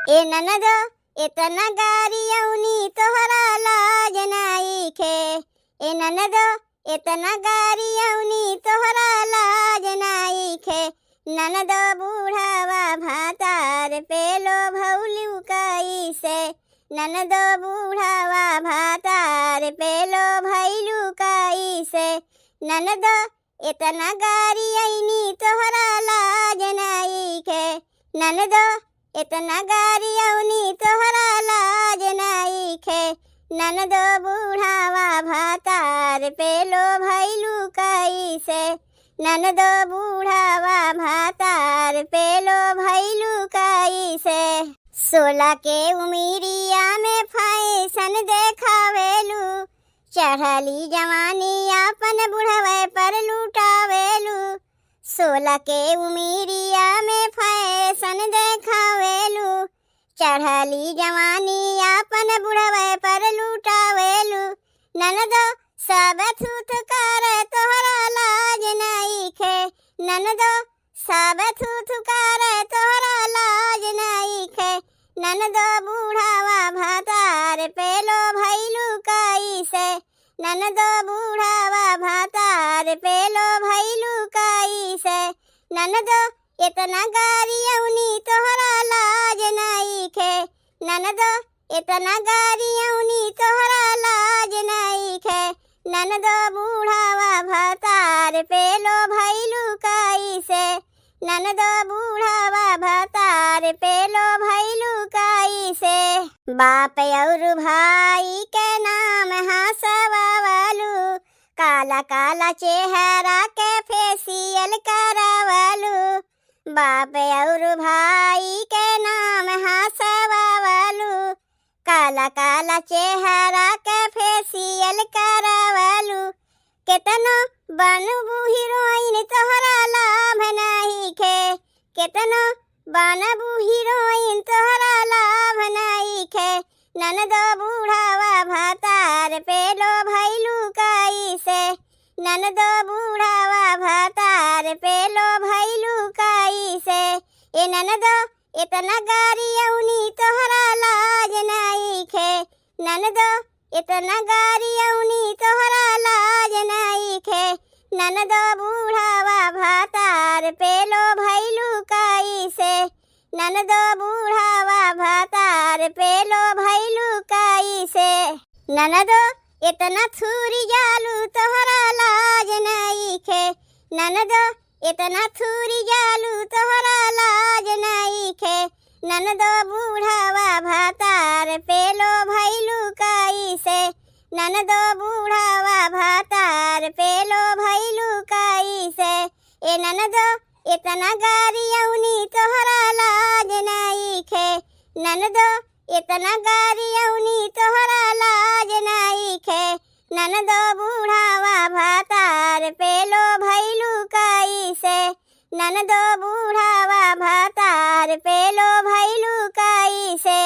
ए ननद एतना गारियौनी तोहरा लाज नाइखे। ए ननद एतना गारियौनी तोहरा लाज नाइखे। ननद बूढ़ावा भातार पेलो भौलू कैसे। ननद बूढ़ावा भातार पेलो भैलू कैसे। ननद एतना गारियैनी तोहरा लाज नाइखे। ननद एतना गारियौनी तोहरा लाज नाइखे। ननद बूढ़ावा भातार पेलो भैलू कैसे। ननद बूढ़ावा भातार पेलो भैलू कैसे। 16 के उमिरिया में फैशन देखावेलू। चढ़ली जवानी अपन बुढ़वे पर लुटावेलू। 16 के उमिरिया में फैशन देखावेलू। चढ़ली जवानी अपन बुढ़वे पर लुटावेलू। ननद सब थूथ कर तोहरा लाज नाइखे। ननद सब थूथ कर तोहरा लाज नाइखे। ननद बूढ़ावा भातार पेलो भैलू कैसे। ननद बूढ़ावा भातार पेलो भैलू कैसे। ननद एतना गारियौनी तोहरा लाज नाइखे। ननद एतना गारियौनी तोहरा लाज नाइखे। ननद बूढ़ावा भातार पेलो भैलू कैसे। ननद बूढ़ावा भातार पेलो भैलू कैसे। बाप और भाई के नाम हंसवालू। काला काला चेहरा के फेसियल करवालू। बाप और भाई के नाम हंसवालू। काला काला चेहरा के फेसियल करवालू। केतनो बनबू हीरोइन तोहरा लाभ नाइखे। केतनो बनबू हीरोइन तोहरा लाभ नाइखे। ननद बूढ़ावा भातार पेलो भैलू कैसे। ननद बूढ़ावा भातार पेलो भैलू कैसे। ए ननद एतना गारियौनी तोहरा लाज नाइखे। ननद एतना गारियौनी तोहरा लाज नाइखे। ननद बूढ़ावा भातार पेलो भैलू कैसे। ननद बूढ़ावा भातार पेलो भैलू कैसे। ननद एतना थूरी जालू तोहरा लाज नाइखे। ननद एतना थूरी जालू तोहरा लाज नाइखे। ननद बूढ़ावा भातार पेलो भैलू कैसे। ननद बूढ़ावा भातार पेलो भैलू कैसे। ए ननद एतना गारियौनी तोहरा लाज नाइखे। ननद एतना गारियौनी तोहरा लाज नाइखे। ननद बूढ़ावा भातार पेलो भैलू कैसे। ननद बूढ़ावा भातार पेलो भैलू कैसे।